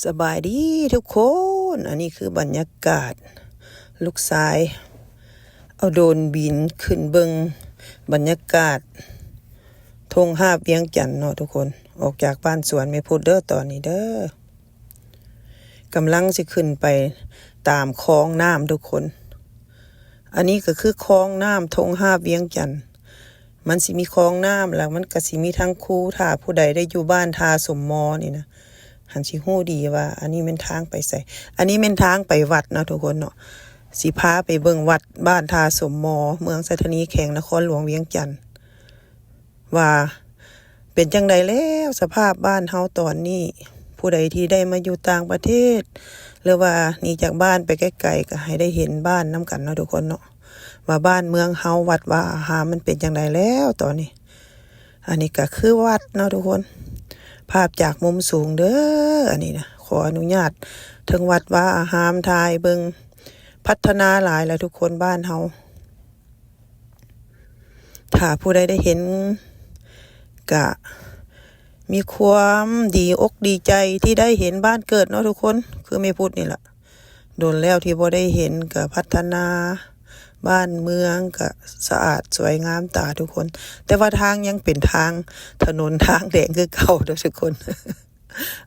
ສະບາຍດີທຸກຄົນ ອັນນີ້ຄືບັນຍາກາດ ລູກຊາຍເອົາໂດຣນບິນຂຶ້ນເບິ່ງບັນຍາກາດທົ່ງຫາບວຽງຈັນເນາະທຸກຄົນ. ອອກຈາກບ້ານສວນແມ່ພຸດເດີ ຕອນນີ້ເດີ ກຳລັງຊິຂຶ້ນໄປຕາມຄອງນ້ຳທຸກຄົນ. ອັນນີ້ກໍຄືຄອງນ້ຳທົ່ງຫາບວຽງຈັນ. ມັນຊິມີຄອງນ້ຳ ແລ້ວມັນກໍຊິມີທາງຄູ. ຖ້າຜູ້ໃດໄດ້ຢູ່ບ້ານທ່າສົມມໍນີ້ນະ ຫັ້ນຊິຮູ້ດີວ່າອັນນີ້ແມ່ນທາງໄປໃສ. ອັນນີ້ແມ່ນທາງໄປວັດເນາະທຸກຄົນເນາະ. ຊິພາໄປເບິ່ງວັດບ້ານທ່າສົມມໍ ເມືອງໄຊທານີ ແຂວງນະຄອນຫຼວງວຽງຈັນ ວ່າເປັນຈັ່ງໃດແລ້ວສະພາບບ້ານເຮົາຕອນນີ້. ຜູ້ໃດທີ່ໄດ້ມາຢູ່ຕ່າງປະເທດ ຫຼືວ່າໜີຈາກບ້ານໄປໄກໆ ກໍໃຫ້ໄດ້ເຫັນບ້ານນຳກັນເນາະທຸກຄົນເນາະ ວ່າບ້ານເມືອງເຮົາ ວັດວາອາຮາມມັນເປັນຈັ່ງໃດແລ້ວຕອນນີ້. ອັນນີ້ກໍຄືວັດເນາະທຸກຄົນ ພາບຈາກມຸມສູງເດີ. ອັນນີ້ນະ ຂໍອະນຸຍາດເຖິງວັດວາອາຮາມ ຖ່າຍເບິ່ງ. ພັດທະນາຫຼາຍແລ້ວທຸກຄົນ ບ້ານເຮົາ. ຖ້າຜູ້ໃດໄດ້ເຫັນກະມີຄວາມດີອົກດີໃຈທີ່ໄດ້ເຫັນບ້ານເກີດເນາະທຸກຄົນ. ຄືແມ່ພຸດນີ້ລະ ດົນແລ້ວທີ່ບໍ່ໄດ້ເຫັນ ກະພັດທະນາ ບ້ານເມືອງກະສະອາດສວຍງາມຕາທຸກຄົນ. ແຕ່ວ່າທາງຍັງເປັນທາງຖະໜົນທາງແດງຄືເກົ່າເດີທຸກຄົນ.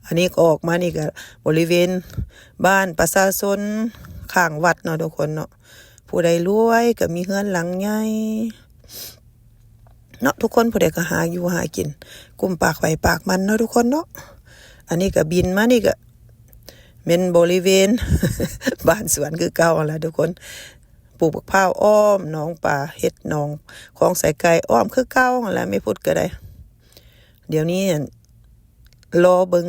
ອັນນີ້ກໍອອກມານີ້ກໍບໍລິເວນບ້ານປະຊາຊົນຂ້າງວັດເນາະທຸກຄົນເນາະ. ຜູ້ໃດລວຍກໍມີເຮືອນຫຼັງໃຫຍ່ເນາະທຸກຄົນ ຜູ້ໃດກໍຫາຢູ່ຫາກິນ ກຸ້ມປາກໄຜປາກມັນເນາະທຸກຄົນເນາະ. ອັນນີ້ກໍບິນມານີ້ກໍແມ່ນບໍລິເວນບ້ານສວນຄືເກົ່າຫັ້ນລະທຸກຄົນ. ປູກບັກພ້າວອ້ອມໜອງປາ ເຮັດໜອງຄອງໃສ່ໄກ່ອ້ອມຄືເກົ່າຫັ້ນລະ ແມ່ພຸດກໍໄດ້. ດຽວນີ້ ລໍເບິ່ງ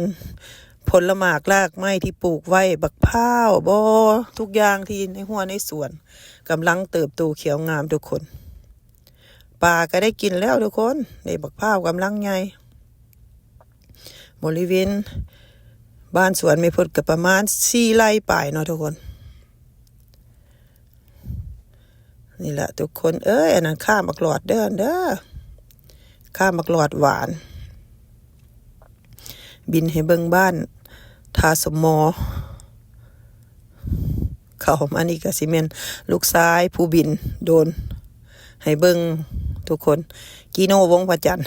ຜົນລະໝາກລາກໄມ້ທີ່ປູກໄວ້ ບັກພ້າວບໍ ທຸກຢ່າງທີ່ໃນຮົ້ວໃນສວນກຳລັງເຕີບໂຕຂຽວງາມທຸກຄົນ. ປາກໍໄດ້ກິນແລ້ວທຸກຄົນ ນີ້ບັກພ້າວກຳລັງໃຫຍ່. ບໍລິເວນບ້ານສວນແມ່ພຸດກໍປະມານສີ່ໄຮ່ປາຍເນາະທຸກຄົນ. ນີ້ລະທຸກຄົນເອີຍ ອັນນັ້ນຂ້າໝາກຫຼອດເດີ ອັນເດີ ຂ້າໝາກຫຼອດຫວານ. ບິນໃຫ້ເບິ່ງບ້ານທ່າສົມມໍ. ເຂົ້າມານີ້ກໍຊິແມ່ນລູກຊາຍຜູ້ບິນໂດຣນໃຫ້ເບິ່ງທຸກຄົນ ຈີໂນ ວົງພະຈັນ.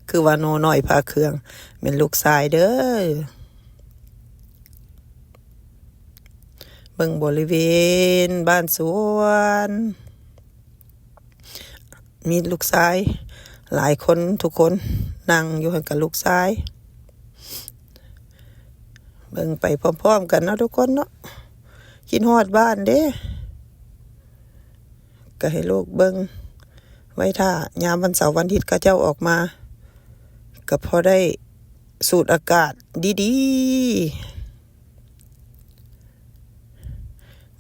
ຄືວ່າໂນນ້ອຍພາເຄື່ອງ ແມ່ນລູກຊາຍເດີ. ເບິ່ງບໍລິເວນບ້ານສວນ ມີລູກຊາຍຫຼາຍຄົນທຸກຄົນ ນັ່ງຢູ່ຫັ້ນກັບລູກຊາຍ. ເບິ່ງໄປພ້ອມໆກັນເນາະທຸກຄົນເນາະ. ຄິດຮອດບ້ານເດ້ ກໍໃຫ້ລູກເບິ່ງໄວ້ ຖ້າຍາມວັນເສົາວັນອາທິດເຂົາເຈົ້າອອກມາ ກໍພໍໄດ້ສູດອາກາດດີໆ.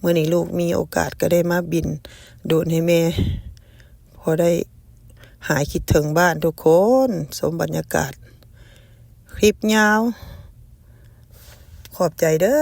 ມື້ນີ້ລູກມີໂອກາດກໍໄດ້ມາບິນໂດຣນໃຫ້ແມ່ ພໍໄດ້ຫາຍຄິດເຖິງບ້ານທຸກຄົນ. ຊົມບັນຍາກາດ ຄລິບຍາວ ຂອບໃຈເດີ.